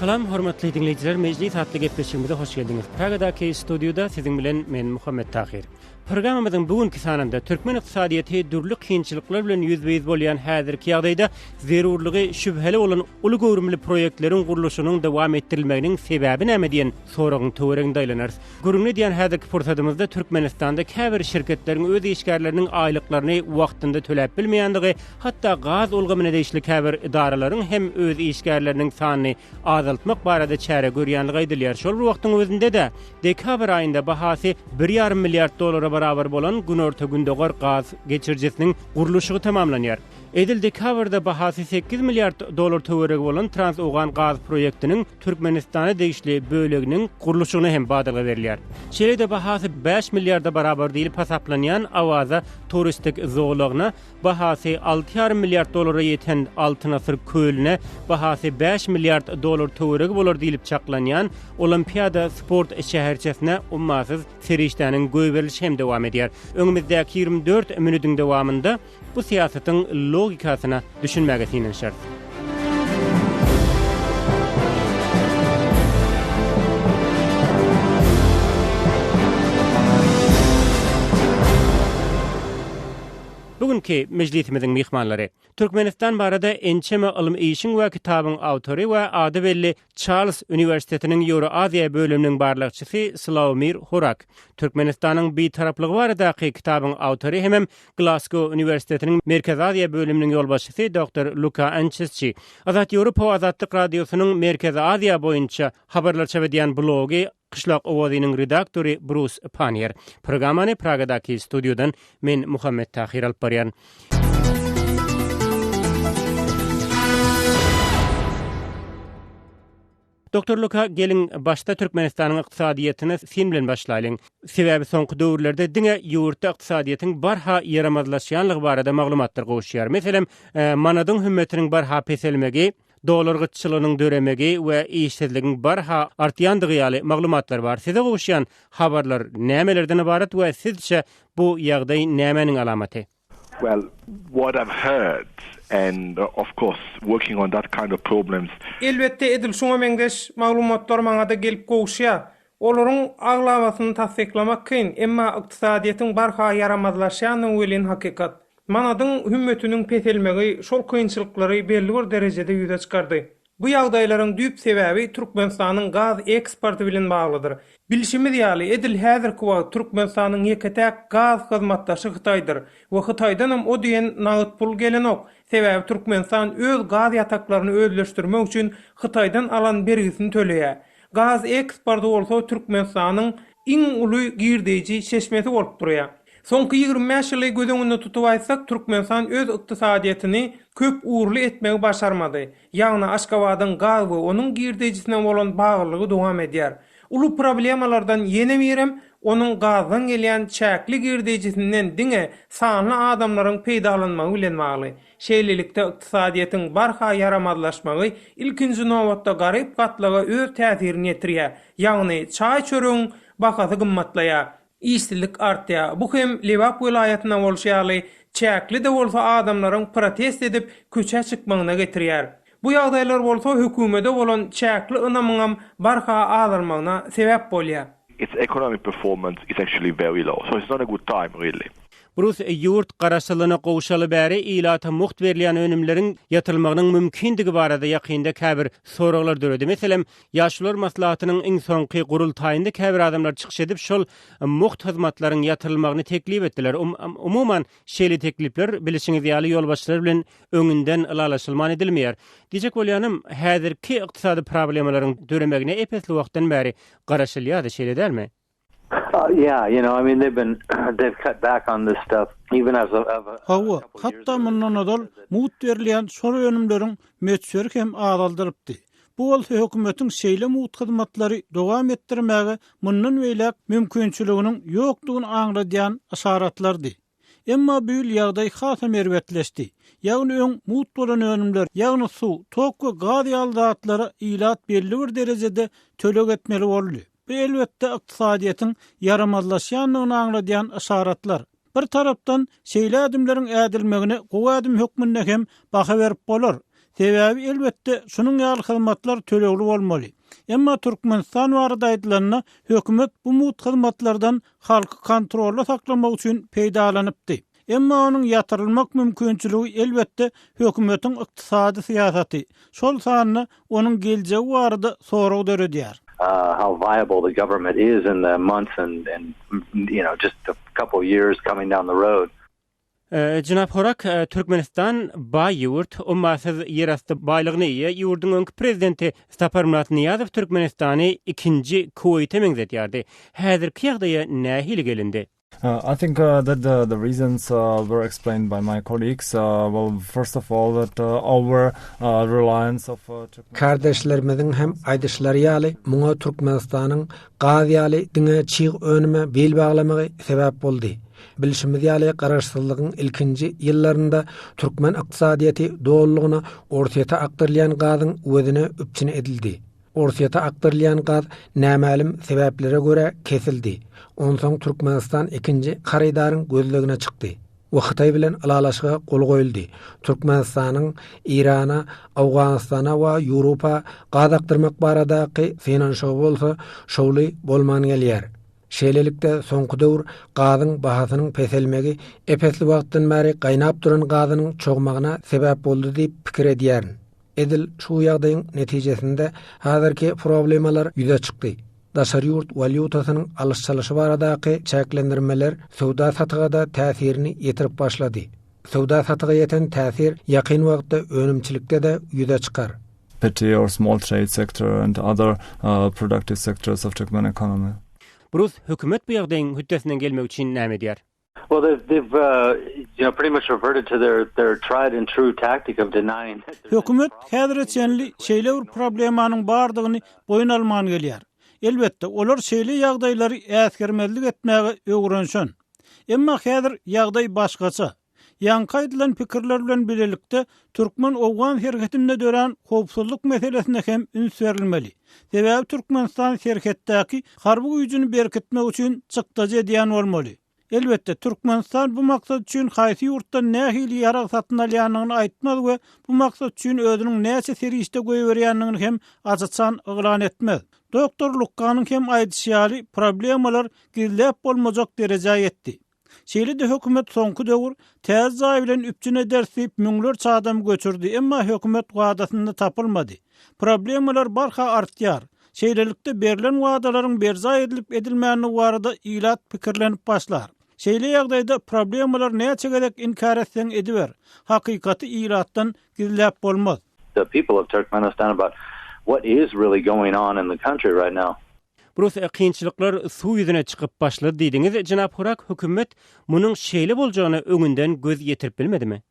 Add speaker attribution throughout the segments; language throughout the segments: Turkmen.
Speaker 1: Salam hormatly diňleýjiler, Mejlis atly gepleşigimize hoş geldiňiz. Pragadaky studiýada siziň bilen men Muhammet Tahyr. Programmamyzyň bu günki sanynda türkmen ykdysadyýeti dürli kynçylyklar bilen ýüzbe-ýüz bolýan häzirki ýagdaýda zerurlygy şübheli bolan uly göwrümli proýektleriň gurluşygynyň dowam etdirilmeginiň sebäbi näme diýen soragyň töwereginde aýlanarys. Gürrüňini edýän häzirki pursadymyzda Türkmenistanda käbir şirketleriň öz işgärleriniň aýlyklaryny wagtynda töläp bilmeýändigi, hatda gaz ulgamyna degişli käbir edaralaryň hem öz işgärleriniň sanyny azaltmak barada çäre görýänligi aýdylýar. Şol bir wagtyň özünde-de, dekabr aýynda bahasy bir ýarym milliard dollara barabar bolan Günorta-Gündogar gaz geçirijisiniň gurluşygy tamamlanýar. Edil dekabrda bahasy sekiz milliard dollar töweregi bolan Trans-Owgan gaz proýektiniň Türkmenistana degişli böleginiň gurluşygyna hem badalga berilýär. Şeýle-de bahasy bäş milliarda barabar diýlip hasaplanýan Awaza turistik zolagyna, bahasy alty ýarym milliard dollara ýeten Altyn asyr kölüne, bahasy bäş milliard dollar töweregi bolar diýlip çaklanýan Olimpiada sport şäherçesine ummasyz serişdäniň goýberilişi hem dowam edýär. Öňümizdäki 24 minutiň dowamynda Bu syýasatyň logikasyna düşünmäge synanyşarys. Bu günki mejlisimiziň myhmanlary, Türkmenistan barada ençeme ylmy işiň we kitabyň awtory we ady belli Çarlz uniwersitetiniň Ýewroaziýa bölüminiň barlagçysy Slawomir Horak, Türkmenistanyň Bitaraplygy baradaky kitabyň awtory hemem Glasgow uniwersitetiniň Merkezi Aziýa bölüminiň ýolbaşçysy doktor Luka Ançesçi, Azat Ýewropa we Azatlyk Radiosynyň Merkezi Aziýa boýunça habarlar çap edýän blogy Kyşlak owazynyň redaktory Brus Pannier. Programmany Pragadaky studiýadan men Muhammet Tahyr alyp barýan. Doktor Luka, geliň, başda Türkmenistanyň ykdysadyýetine syn bilen başlaýlyň. Sebäbi soňky döwürlerde diňe ýurtda ykdysadyýetiň barha ýaramazlaşýanlygy barada maglumatlar gowuşýar. Meselem, manadyň hümmetiniň barha peselmegi, dollar gytçylygynyň döremegi we işsizligiň barha artýandygy ýaly maglumatlar bar. Size gowuşýan habarlar nämelerden ybarat we sizçe bu ýagdaý nämäniň alamaty?
Speaker 2: Well, what I've heard and of course working on that kind of problems.
Speaker 3: Elbetde edil şuňa meňzeş maglumatlar maňada gelip gowuşýar. Olaryň aglabasyny tassyklamak kyn, emma ykdysadyýetiň barha ýaramazlaşýandygy welin hakykat. Manadyň hümmetiniň peselmegi şol kynçylyklary belli bir derejede ýüze çykardy. Bu ýagdaýlaryň düýp sebäbi Türkmenistanyň gaz eksporty bilen baglydyr. Bilşimiz ýaly, edil häzirki wagt Türkmenistanyň ýeke-täk gaz hyzmatdaşy Hytaýdyr we Hytaýdanam o diýen nagt pul gelenok, sebäbi Türkmenistan öz gaz ýataklaryny özleşdirmek üçin Hytaýdan alan bergisini töleýär. Gaz eksporty bolsa Türkmenistanyň iň uly girdeýji çeşmesi bolup durýar. Soňky 25 ýyly göz öňünde tutup aýtsak, Türkmenistan öz ykdysadyýetini köp ugurly etmegi başarmady. Ýagny Aşgabadyň gaz we onuň girdeýjisine bolan baglylygy dowam edýär. Uly problemalardan ýene birem onuň gazdan gelýän çäkli girdeýjisinden diňe sanly adamlaryň peýdalanmagy bilen bagly. Şeýlelikde ykdysadyýetiň barha ýaramazlaşmagy ilkinji nobatda garyp gatlaga öz täsirini ýetirýär. Ýagny çaý-çöregiň bahasy gymmatlaýar. Işsizlik artýar. Bu hem Lebap welaýatynda bolşy ýaly, çäkli-de bolsa adamlaryň protest edip, köçä çykmagyna getirýär. Bu ýagdaýlar bolsa hökümede bolan çäkli ynamyňam barha azalmagyna sebäp bolýar.
Speaker 2: Its economic performance is actually very low, so it's not a good time really.
Speaker 1: Brus, ýurt garaşsyzlygyna gowşaly bäri ilata mugt berilýän önümleriň ýatyrylmagynyň mümkindigi barada ýakynda käbir soraglar döredi. Meselem, Ýaşulular maslahatynyň iň soňky gurultaýynda käbir adamlar çykyş edip, şol mugt hyzmatlaryň ýatyrylmagyny teklip etdiler. Umuman, şeýle teklipler, bilşiňiz ýaly, ýolbaşçylar bilen öňünden ylalaşylman edilmeýär. Diýjek bolýanym, häzirki ykdysady problemalaryň döremegine ep-esli wagtdan bäri garaşylýardy, şeýle dälmi?
Speaker 4: Hawa, hatda mundan ozal mugt berilýän şol önümleriň möçberi hem azaldylypdy. Bu bolsa hökümetiň şeýle mugt hyzmatlary dowam etdirmäge mundan beýläk mümkinçiliginiň ýokdugyny aňladýan yşaratlardy. Emma bu ýyl ýagdaý hasam erbetleşdi. Ýagny öň mugt bolan önümler, ýagny suw, tok we gaz ýaly zatlara ilat belli bir derejede töleg etmeli boldy. Bu elbetde ykdysadyýetiň ýaramazlaşýandygyny aňladýan yşaratlar. Bir tarapdan, şeýle ädimleriň ädilmegine gowy ädim hökmünde hem baha berip bolar. Sebäbi, elbetde, şunuň ýaly hyzmatlar tölegli bolmaly. Emma Türkmenistan barada aýdylanda, hökümet bu mugt hyzmatlardan halky kontrolda saklamak üçin peýdalanypdy. Emma onuň ýatyrylmak mümkinçiligi, elbetde, hökümetiň ykdysady syýasaty, şol sanda onuň geljegi barada sorag döredýär.
Speaker 5: how viable the government is in the months and and you know just a couple years coming down the road.
Speaker 1: Jenap Horak, Türkmenistan baý ýurt, ummasyz ýerasty baýlygyna eýe. Ýurduň öňki prezidenti Saparmyrat Nyýazow Türkmenistany ikinji Kuweýte meňzedýärdi. Häzirki ýagdaýa nähili gelindi?
Speaker 6: I think that the, the reasons were explained by my colleagues. Well, first of all, that our reliance of
Speaker 7: Kärdeşlerimiziň hem aýdyşlary ýaly, muňa Türkmenistanyň gaz ýaly diňe çig önüme bil baglamagy sebäp boldy. Bilşimiz ýaly, garaşsyzlygyň ilkinji ýyllarynda türkmen ykdysadyýeti dolulygyna Orsýete akdyrylýan gazyň öwezine üpjün edildi. Orsýete akdyrylýan gaz nämälim sebäplere görä kesildi. Onsoň Türkmenistan ikinji harydaryň gözlegine çykdy we Hytaý bilen ylalaşyga gol goýuldy. Türkmenistanyň Eýrana, Owganystana we Ýewropa gaz akdyrmak baradaky synanyşygy bolsa şowly bolman gelýär. Şeýlelikde, soňky döwür gazyň bahasynyň peselmegi ep-esli wagtdan bäri gaýnap duran gazynyň çogmagyna sebäp boldy diýip pikir edýärin. Edil şu ýagdaýyň netijesinde häzirki problemalar ýüze çykdy. Daşary ýurt walýutasynyň alyş-çalyşy baradaky çäklendirmeler söwda-satyga-da täsirini ýetirip başlady. Söwda-satyga ýeten täsir ýakyn wagtda önümçilikde-de ýüze çykar.
Speaker 6: Petty or small trade sector and other productive sectors of Turkmen economy.
Speaker 1: Brus, hökümet bu ýagdaýyň hötdesinden gelmek üçin näme edýär?
Speaker 5: Well they've they've you know pretty much reverted to their their tried and true tactic of denying that
Speaker 4: there's any Hökümet häzire çenli şeýle bir problemanyň bardygyny boýun alman gelýär. Elbetde, olar şeýle ýagdaýlary äsgermezlik etmäge öwrenişen. Emma häzir ýagdaý başgaça. Ýaňky aýdylan pikirler bilen bilelikde türkmen-owgan serhetinde dörän howpsuzlyk meselesine hem üns berilmeli. Sebäbi Türkmenistan serhetdäki harby güýjüni berkitmek üçin çykdajy edýän bolmaly. Elbetde, Türkmenistan bu maksat üçin haýsy ýurtdan nähili ýarag satyn alýandygyny aýtmaz we bu maksat üçin özüniň näçe serişde goýberýändigini hem aç-açan yglan etmez. Doktor Lukkanyň hem aýdyşy ýaly, problemalar gizläp bolmajak derejä ýetdi. Şeýle-de hökümet soňky döwür täze jaý bilen üpjün ederis diýip müňlerçe adamy göçürdi, emma hökümet wadasynda tapylmady. Problemalar barha artýar. Şeýlelikde berlen wadalaryň berjaý edilip-edilmändigi barada ilat pikirlenip başlar. Şeýle ýagdaýda problemalary näçe gezek inkär etseň ediber, hakykaty ilatdan gizläp bolmaz.
Speaker 5: The people of Turkmenistan about what is really going on in the country right now.
Speaker 1: Brus, kynçylyklar suw ýüzüne çykyp başlady diýdiňiz, jenap Horak, hökümet munuň şeýle boljagyna öňünden göz ýetirip bilmedimi?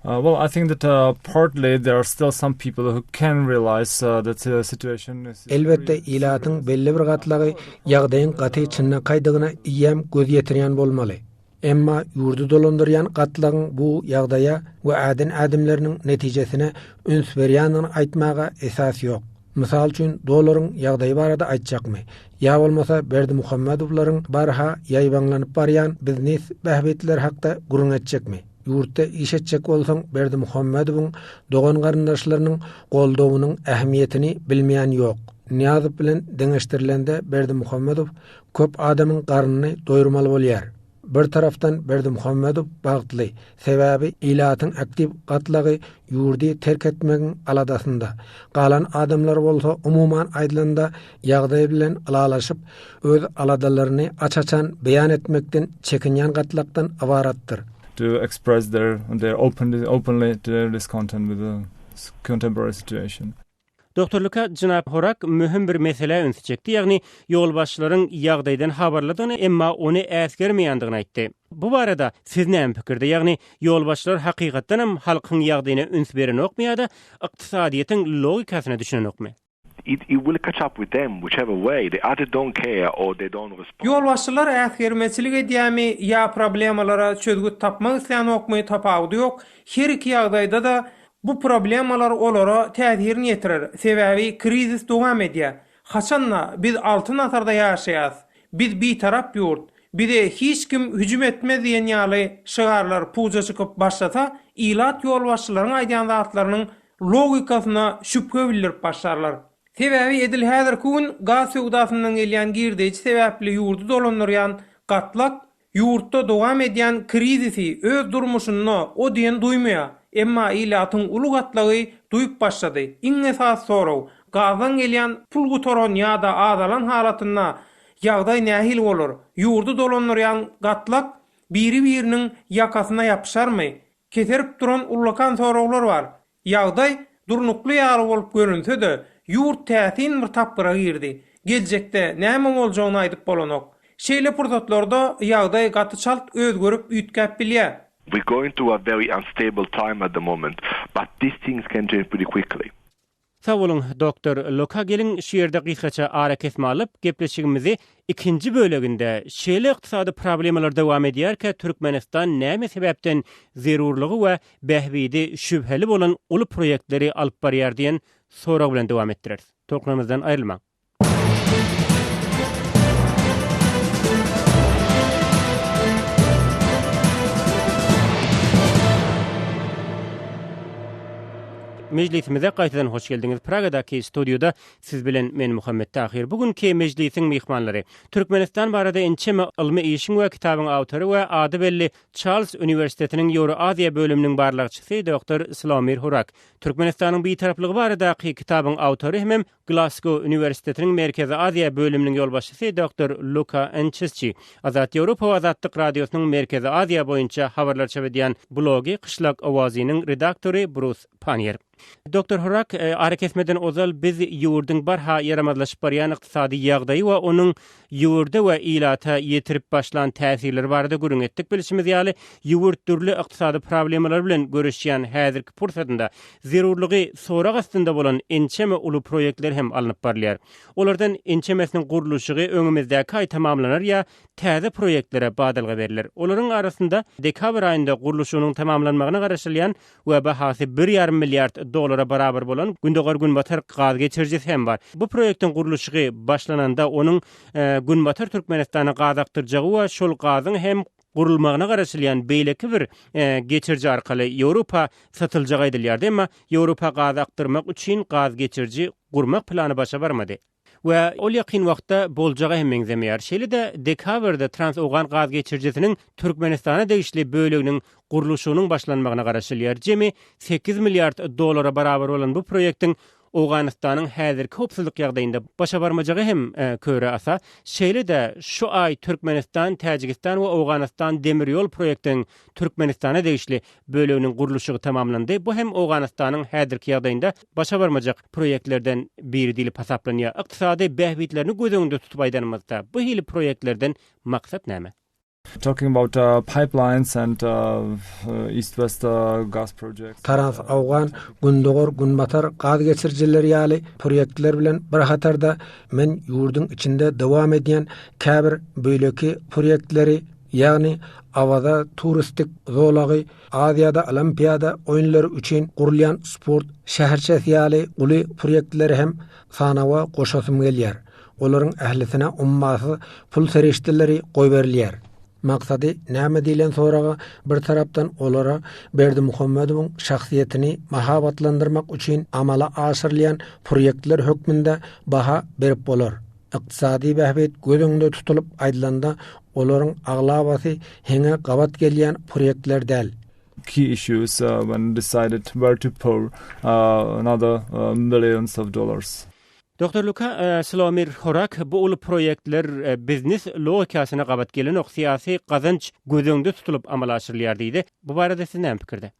Speaker 6: Well, I think that partly there are still some people who can realize that the situation is
Speaker 7: Elbetde, ilatyň belli bir gatlagy ýagdaýyň gaty çynlakaýdygyna eýýäm göz ýetirýän bolmaly. Emma ýurdy dolandyrýan gatlagyň bu ýagdaýa we äden ädimleriniň netijesine üns berýändigini aýtmaga esas ýok. Mysal üçin, dollaryň ýagdaýy barada aýtjakmy? Ýa bolmasa Berdimuhamedowlaryň barha ýaýbaňlanyp barýan biznes bähbitleri hakda gürrüň etjekmi? Ýurtda iş etjek bolsaň Berdimuhamedowyň dogan-garyndaşlarynyň goldawynyň ähmiýetini bilmeýän ýok. Nyýazow bilen deňeşdirilende Berdimuhamedow Köp adamyň garnyny doýurmaly bolýar. Bir tarapdan Berdimuhamedow bagtly, sebäbi ilatyň aktiw gatlagy ýurdy terk etmegiň aladasynda. Galan adamlar bolsa umuman aýdylanda ýagdaý bilen ylalaşyp, öz aladalaryny aç-açan beýan etmekden çekinýän gatlakdan ybaratdyr.
Speaker 6: To express their their openly openly their discontent with the contemporary situation.
Speaker 1: Doktor Luka, jenap Horak möhüm bir meselä ünsi çekdi, ýagny ýolbaşçylaryň ýagdaýdan habarlydygyny, emma ony äsgermeýändigini aýtdy. Bu barada siz näme pikirde, ýagny ýolbaşçylar hakykatdanam halkyň ýagdaýyna üns berenokmy ýa-da ykdysadyýetiň logikasyna düşünenokmy?
Speaker 2: It will catch up with them whichever way, they either don't care or they don't respond.
Speaker 3: Ýolbaşçylar äsgermezçilik edýärmi ýa problemalara çözgüt tapmak islänokmy tapawudy ýok, her iki ýagdaýda-da Bu problemalar olara täsirini ýetirer, sebäbi krizis dowam edýär. Haçan-da biz Altyn asyrda ýaşaýas, biz bitarap ýurt, bize hiç kim hüjüm etmez diýen ýaly şygarlar puja çykyp başlasa, ilat ýolbaşçylaryň aýdýan zatlarynyň logikasyna şübhe bildirip başlarlar. Sebäbi edil häzirki gün gaz söwdasyndan gelýän girdeýji sebäpli ýurdy dolandyrýan gatlak ýurtda dowam edýän krizisi öz durmuşynda o diýen duýmaýar. Emma ilatyň uly gatlagy duýup başlady. Iň esasy sorag, gazdan gelýän pul gutaran ýa-da azalan halatynda ýagdaý nähili bolar? Ýurdy dolandyrýan gatlak biri-biriniň ýakasyna ýapyşarmy? Keserip duran ullakan soraglar bar. Ýagdaý durnukly ýaly bolup görünse-de, ýurt täsin bir tapgyra girdi. Geljekde näme boljagyny aýdyp bolanok. Şeýle pursatlarda ýagdaý gaty çalt özgerip üýtgäp bilýär.
Speaker 2: We going through a very unstable time at the moment, but these things can change pretty quickly.
Speaker 1: Sag boluň, doktor Luka geliň şu ýerde gysgaça arakesme alyp, gepleşigimizi ikinji böleginde şeýle ykdysady problemalar dowam edýärkä Türkmenistan näme sebäpden zerurlygy we bähbidi şübheli bolan uly proýektleri alyp barýar diýen sorag bilen dowam etdireris. Tolkunlarymyzdan aýrylmaň. Mejlisimize gaýtadan hoş geldiňiz. Pragadaky studiýada siz bilen men Muhammet Tahyr. Bu günki mejlisiň myhmanlary Türkmenistan barada ençeme ylmy işiň we kitabyň awtory we ady belli Çarlz uniwersitetiniň Ýewroaziýa bölüminiň barlagçysy doktor Slawomir Hurak, Türkmenistanyň Bitaraplygy baradaky kitabyň awtory hemem Glasgow uniwersitetiniň Merkezi Aziýa bölüminiň ýolbaşçysy doktor Luka Ençisçi, Azat Ýewropa we Azatlyk Radiosynyň Merkezi Aziýa boýunça habarlar çap edýän blogy Kyşlak owazynyň redaktory Brus Pannier. Doktor Horak, arakesmeden ozal biz ýurduň barha ýaramazlaşyp barýan ykdysady ýagdaýy we onuň ýurda we ilata ýetirip başlan täsirleri barada gürrüň etdik. Bilşimiz ýaly, ýurt dürli ykdysady problemalar bilen göreşýän häzirki pursatynda zerurlygy sorag astynda bolan ençeme uly proýektler hem alnyp barylýar. Olardan ençemesiniň gurluşygy öňümizdäki aý tamamlanar ýa täze proýektlere badalga berler. Olaryň arasynda dekabr aýynda gurluşygynyň tamamlanmagyna garaşylýan we bahasy bir ýarym milliard dollara barabar bolan Gündogar-Günbatar gaz geçirijisi hem bar. Bu proýektiň gurluşygy başlananda onuň Günbatar Türkmenistana gaz akdyrjagy we şol gazyň hem gurulmagyna garaşylýan beýleki bir geçiriji arkaly Ýewropa satyljagy aýdylýardy. Emma Ýewropa gaz akdyrmak üçin gaz geçiriji gurmak plany başa barmady. We ol ýakyn wagtda boljaga hem meňzemeýär. Şeýle-de dekabrda Trans-Owgan gaz geçirijisiniň Türkmenistana degişli böleginiň gurluşygynyň başlanmagyna garaşylýar. Jemi sekiz milliard dollara barabar bolan bu proýektiň Owganystanyň häzirki howpsuzlyk ýagdaýynda başa barmajagy hem köre asa. Şeýle-de şu aý Türkmenistan, Täjigistan we Owganystan demir ýol proýektiniň Türkmenistana degişli böleginiň gurluşygy tamamlandy. Bu hem Owganystanyň häzirki ýagdaýynda başa barmajak proýektlerden biri diýlip hasaplanýar. Ykdysady bähbitlerini göz öňünde tutup aýdanymyzda, bu hili proýektlerden maksat näme?
Speaker 6: Talking about pipelines and east-west gas projects.
Speaker 7: Trans-Owgan, Gündogar-Günbatar gaz geçirijileri ýaly proýektler bilen bir hatarda men ýurduň içinde dowam edýän käbir beýleki proýektleri, ýagny Awaza turistik zolagy, Aziýada Olimpiada oýunlary üçin gurulýan sport şäherçesi ýaly uly proýektleri hem sanawa goşasym gelýär. Olaryň ählisine ummasyz pul serişdeleri goýberilýär. Maksady näme diýlen soraga bir tarapdan olara Berdimuhamedowyň şahsyýetini mahabatlandyrmak üçin amala aşyrylýan proýektler hökmünde baha berip bolar. Ykdysady bähbit göz öňünde tutulyp aýdylanda, olaryň aglabasy heňe gabat gelýän proýektler däl.
Speaker 6: Key issues when decided where to pour another millions of dollars.
Speaker 1: Doktor Luka Slomir Horak bu uly proýektler biznes logikasyna gabat gelenok, syýasy gazanç göz öňünde tutulyp amala aşyrylýar diýdi. Bu barada siz näme pikirde?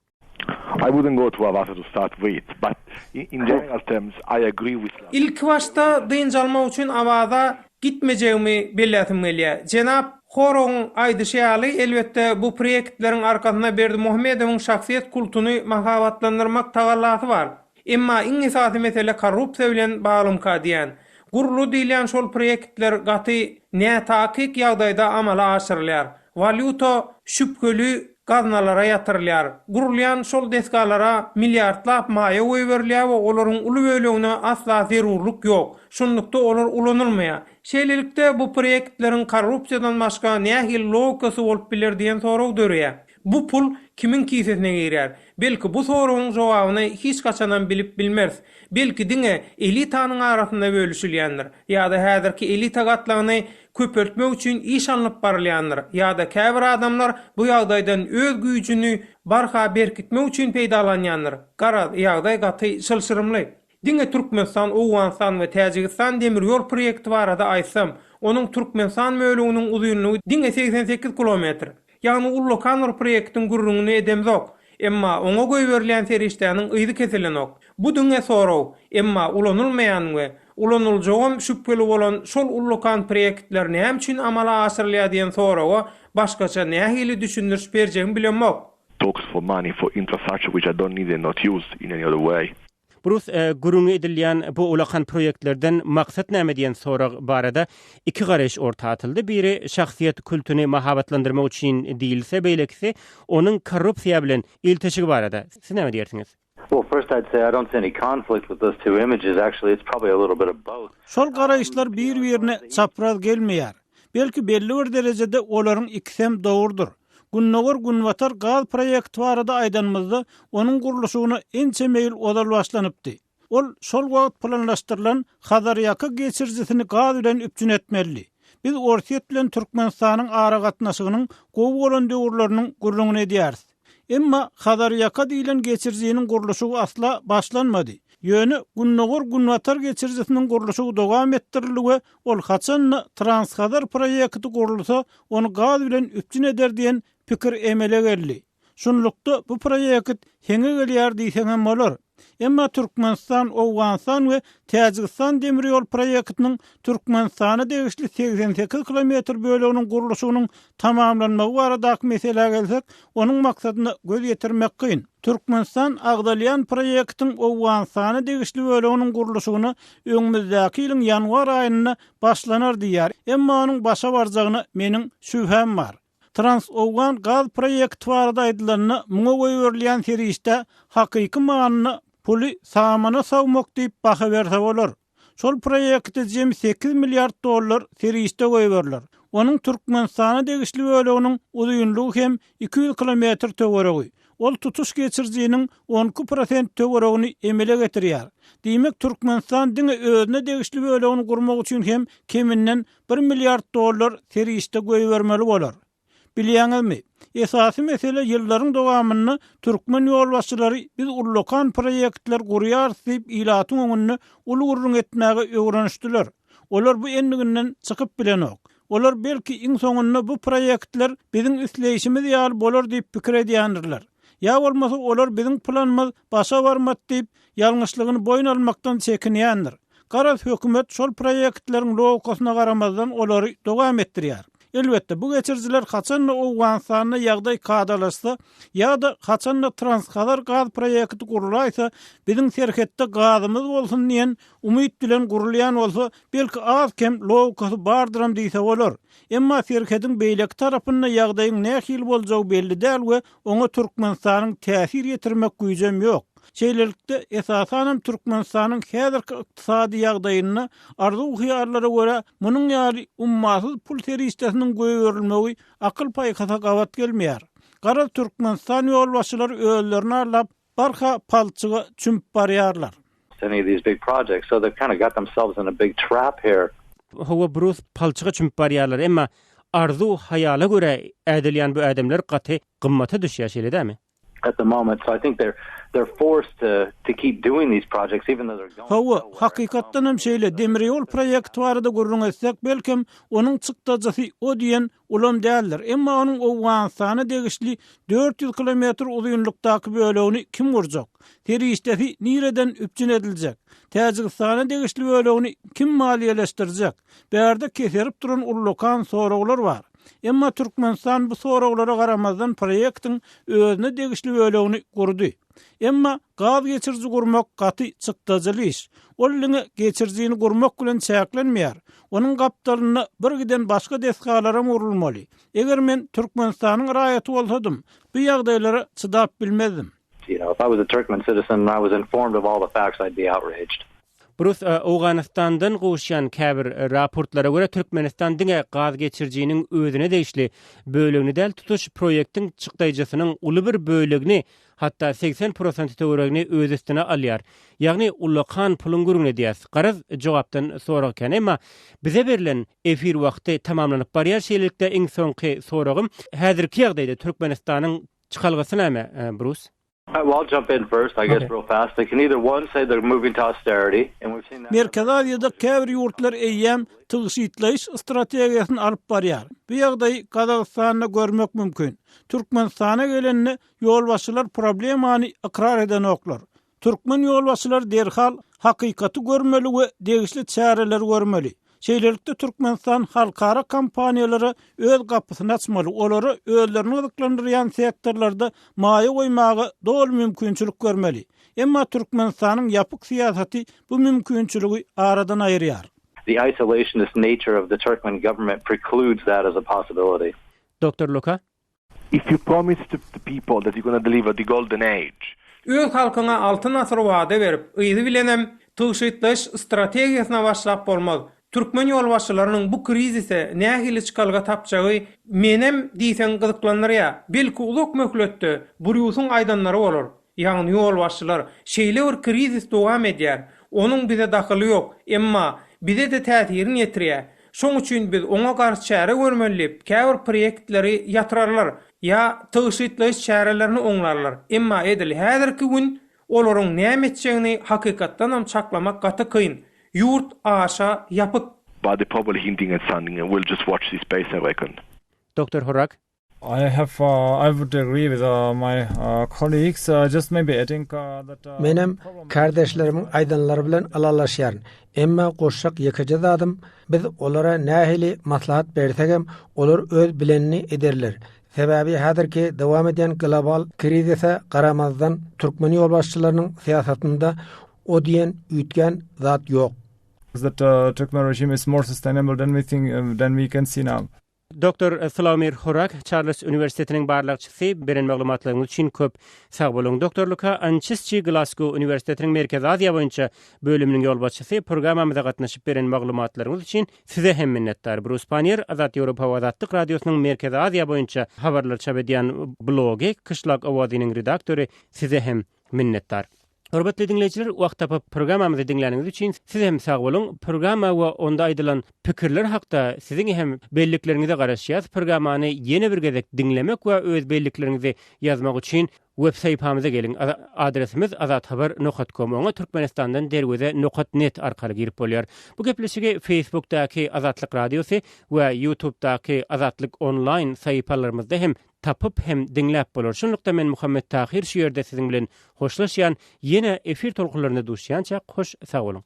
Speaker 2: I wouldn't go to Avaza to start with, but in general terms I agree with.
Speaker 3: Ilkibaşda dynç almak üçin Awaza gitmejegimi belläsim gelýär. Jenap Horogyň aýdyşy ýaly, elbetde, bu proýektleriň arkasynda Berdimuhamedowyň şahsyýet kultuny mahabatlandyrmak tagallasy bar. Emma iň esasy mesele korrupsiýa bilen baglymyka diýýän. Guruldy diýilýän şol proýektler gaty nätakyk ýagdaýda amala aşyrylýar. Walýuta şübheli gaznalara ýatyrylýar. Gurulýan şol desgalara milliardlap maýa goýberilýär we olaryň uly bölegine asla zerurlyk ýok. Şunlukda olar ulanylmaýar. Şeýlelikde bu proýektleriň korrupsiýadan başga nähili logikasy bolup biler diýen sorag döreýär. Bu pul kimiň kisesine girýär? Belki bu soragyň jogabyny hiç haçanam bilip bilmeris. Belki diňe elitanyň arasynda bölüşilýändir. Ýa-da häzirki elita gatlagyny köpeltmek üçin iş alnyp barylýandyr. Ýa-da käbir adamlar bu ýagdaýdan öz güýjüni barha berkitmek üçin peýdalanýandyr. Garaz, ýagdaý gaty çylşyrymly. Diňe Türkmenistan, Owganystan we Täjigistan demir ýol proýekti barada aýtsam, onuň Türkmenistan böleginiň uzynlygy diňe 88 kilometr. Ýagny ullakan bir proýektiň gürrüňini edemzok. Emma oňa goýberilýän serişdäniň yzy kesilenok. Bu diňe sorag. Emma ulanylmaýan we ulanyljagam şübheli bolan şol ullakan proýektler näme üçin amala aşyrylýar diýen soraga başgaça nähili düşündiriş berjegimi bilemok.
Speaker 2: Talks for money for infrastructure which I don't need and not use in any other way.
Speaker 1: Brus, gürrüňi edilýän bu ulakan proýektlerden maksat näme diýen sorag barada iki garaýyş orta atyldy. Biri şahsyýet kultuny mahabatlandyrmak üçin diýilse, beýlekisi onuň korrupsiýa bilen ilteşigi barada. Siz näme diýersiňiz?
Speaker 5: Well, first I'd say I don't see any conflict with those two images. Actually, it's probably a little bit of both.
Speaker 4: Şol garaýyşlar bir-birine çapraz gelmeýär. Belki belli bir derejede olaryň ikisem dogrudyr. Gündogar-Günbatar gaz proýekti barada aýdanymyzda, onuň gurluşygyna ençeme ýyl ozal başlanypdy. Ol şol wagt planlaşdyrylan Hazarýaka geçirijisini gaz bilen üpjün etmelidi. Biz Orsýet bilen Türkmenistanyň aragatnaşygynyň gowy bolan döwürleriniň gürrüňini edýäris. Emma Hazarýaka diýlen geçirijiniň gurluşygy asla başlanmady. Ýöne Gündogar-Günbatar geçirijisiniň gurluşygy dowam etdirildi we ol haçan-da Transhazar proýekti gurulsa, ony gaz bilen üpjün eder diýen pikir emele geldi. Şunlukda, bu proýekt heňe gelýär diýseňem bolar. Emma Türkmenistan, Owganystan we Täjigistan demir ýol proýektiniň Türkmenistana degişli 88 kilometr böleginiň gurluşygynyň tamamlanmagy baradaky meselä gelsek, onuň maksadyna göz ýetirmek kyn. Türkmenistan agzalýan proýektiň Owganystana degişli böleginiň gurluşygyna öňümizdäki ýylyň ýanwar aýynda başlanar diýýär, emma onuň başa barjagyna meniň şübhäm bar. Trans-Owgan gaz proýekti barada aýdylanda, muňa goýberilýän serişdä hakyky manyda puly samana sowmak diýip baha berse bolar. Şol proýekte jemi sekiz milliard dollar serişde goýberiler. Onuň Türkmenistana degişli böleginiň uzynlygy hem 200 kilometr töweregi. Ol tutuş geçirijiniň 12 prosent töweregini emele getirýär. Diýmek, Türkmenistan diňe özüne degişli bölegini gurmak üçin hem keminden bir milliard dollar serişde goýbermeli bolar. Bilýäňizmi, esasy mesele ýyllaryň dowamynda türkmen ýolbaşçylary biz ullakan proýektler gurýarys diýip ilatyň öňünde uly gürrüň etmäge öwrenişdiler. Olar bu endiginden çykyp bilenok. Olar belki iň soňunda bu proýektler biziň isleýşimiz ýaly bolar diýip pikir edýändirler. Ýa bolmasa olar biziň planymyz başa barmady diýip ýalňyşlygyny boýun almakdan çekinýändir. Garaz hökümet şol proýektleriň logikasyna garamazdan olary dowam etdirýär. Elbetde bu geçirijiler haçanda Owganystanda ýagdaý kadalaşsa ýa-da haçanda Transhazar gaz proýekti gurulaýsa biziň serhetde gazymyz bolsun diýen umyt bilen gurulýan bolsa belki az-kem logikasy bardyram diýse bolar. Emma serhediň beýleki tarapynda ýagdaýyň nähili boljagy belli däl we oňa Türkmenistanyň täsir ýetirmek güýjem ýok. Şeýlelikde, esasanam Türkmenistanyň häzirki ykdysady ýagdaýynda arzuw-hyýallara görä munuň ýaly ummasyz pul serişdesiniň goýberilmegi akyl-paýhasa gabat gelmeýär. Garaz, Türkmenistan ýolbaşçylary özlerini aldap, barha palçyga çümüp barýarlar.
Speaker 5: Any of these big projects, so they've kind of got themselves in a big trap here.
Speaker 1: Hawa, Brus, palçyga çümüp barýarlar, emma arzuw-hyýala görä ädilýän bu ädimler gaty gymmata düşýär, şeýle dälmi?
Speaker 5: At the moment, so I think they're they're forced to to keep doing these projects even though they're going
Speaker 4: Hawa, hakykatdan hem şeýle, demir ýol proýekti barada gürrüň etsek, belkem, onuň çykdajysy o diýen ulam däldir, emma onuň Owganystana degişli 400 kilometr uzynlykdaky bölegini kim gurjak? Serişdesi nireden üpjün ediljek? Täjigistana degişli bölegini kim maliýeleşdirjek? Bärde keserip duran ullakan soraglar bar. Emma Türkmenistan bu soraglara garamazdan proýektiň özüne degişli bölegini gurdy. Emma gaz geçiriji gurmak gaty çykdajyly iş. Ol diňe geçirijini gurmak bilen çäklenmeýär. Onuň gapdalynda bir giden başga desgalaram gurulmaly. Eger men Türkmenistanyň raýaty bolsadym, bu ýagdaýlara çydap bilmezdim.
Speaker 5: You know, if I was a Turkmen citizen and I was informed of all the facts, I'd be outraged.
Speaker 1: Brus, Owganystandan gowuşýan käbir raportlara görä, Türkmenistan diňe gaz geçirijiniň özüne degişli bölegini däl, tutuş proýektiň çykdaýjysynyň uly bir bölegini, hatda 80 prosenti töweregini öz üstüne alýar. Ýagny ullakan puluň gürrüňini edýäs. Garaz, jogapdan sorag kän. Emma bize berlen efir wagty tamamlanyp barýar. Şeýlelikde, iň soňky soragym, häzirki ýagdaýda Türkmenistanyň çykalgasy näme, Brus?
Speaker 4: Merkezi Aziýada käbir ýurtlar eýýäm tygşytlaýyş strategiýasyny alyp barýar. Bu ýagdaýy Gazagystanda görmek mümkin. Türkmenistana gelende ýolbaşçylar problemany ykrar edenoklar. Türkmen ýolbaşçylary derhal hakykaty görmeli we degişli çäreleri görmeli. Şeýlelikde Türkmenistan halkara kompaniýalara öz gapysyny açmaly, olara özlerini gyzyklandyrýan sektorlarda maýa goýmaga doly mümkinçilik bermeli. Emma Türkmenistanyň ýapyk syýasaty bu mümkinçiligi aradan aýyrýar.
Speaker 5: The isolationist nature of the Turkmen government precludes that as a possibility.
Speaker 1: Doktor Luka.
Speaker 2: If you promise to the people that you're gonna deliver the golden age.
Speaker 3: Öz halkyňa altyn asyr wada berip, yzy bilenem tygşytlaýyş strategiýasyna başlap bolmaz. Türkmen ýolbaşçylarynyň bu krizise nähili çykalga tapjagy menem diýseň gyzyklandyrýar. Belki uzak möhletde Brýusyň aýdanlary bolar. Ýagny ýolbaşçylar, şeýle bir krizis dowam edýär, onuň bize dahyly ýok, emma bize-de täsirini ýetirýär. Şoň üçin biz oňa garşy çäre görmeli diýip, käbir proýektleri ýatyrarlar ýa tygşytlaýyş çärelerini oňlarlar. Emma edil häzirki gün olaryň näme etjegini hakykatdanam çaklamak gaty kyn. Ýurt aşa ýapyk.
Speaker 2: But they're probably hinting at something and we'll just watch this space I reckon.
Speaker 1: Doktor Horak.
Speaker 6: I have I would agree with my colleagues just maybe adding that
Speaker 7: Menem kärdeşlerimiň aýdanlary bilen ylalaşýaryn. Emma goşjak ýekeje zadym, biz olara nähili maslahat bersegem, olar öz bilenini ederler. Sebäbi häzirki dowam edýän global krizise garamazdan, türkmen ýolbaşçylarynyň syýasatynda o diýen üýtgän zat ýok.
Speaker 6: That the Turkmen regime is more sustainable than we think, than we can see now.
Speaker 1: Doktor Slawomir Horak, Çarlz uniwersitetiniň barlagçysy, beren maglumatlaryňyz üçin köp sag boluň. Doktor Luka Ançisçi, Glasgow uniwersitetiniň Merkezi Aziýa boýunça bölüminiň ýolbaşçysy, programmamyza gatnaşyp beren maglumatlaryňyz üçin size hem minnetdar. Brus Pannier, Azat Ýewropa we Azatlyk Radiosynyň Merkezi Aziýa boýunça habarlar çap edýän blogy Kyşlak owazynyň redaktory, size hem minnetdar. Hormatly diňleýjiler, wagt tapyp programmamyzy diňläniňiz üçin siz hem sag boluň. Programma we onda aýdylan pikirler hakda siziň hem bellikleriňize garaşýas. Programmany ýene bir gezek diňlemek we öz bellikleriňizi ýazmak üçin web sahypamyza geliň. Adresimiz azathabar nokat kom. Oňa Türkmenistandan derweze nokat net arkaly girip bolýar. Bu gepleşigi Facebookdaky Azatlyk Radiosy we YouTubedaky Azatlyk Online sahypalarymyzda hem tapyp hem diňläp bolar. Şunlukda men Muhammet Tahyr şu ýerde siziň bilen hoşlaşýan, ýene efir tolkunlarynda duşýançak hoş sag boluň.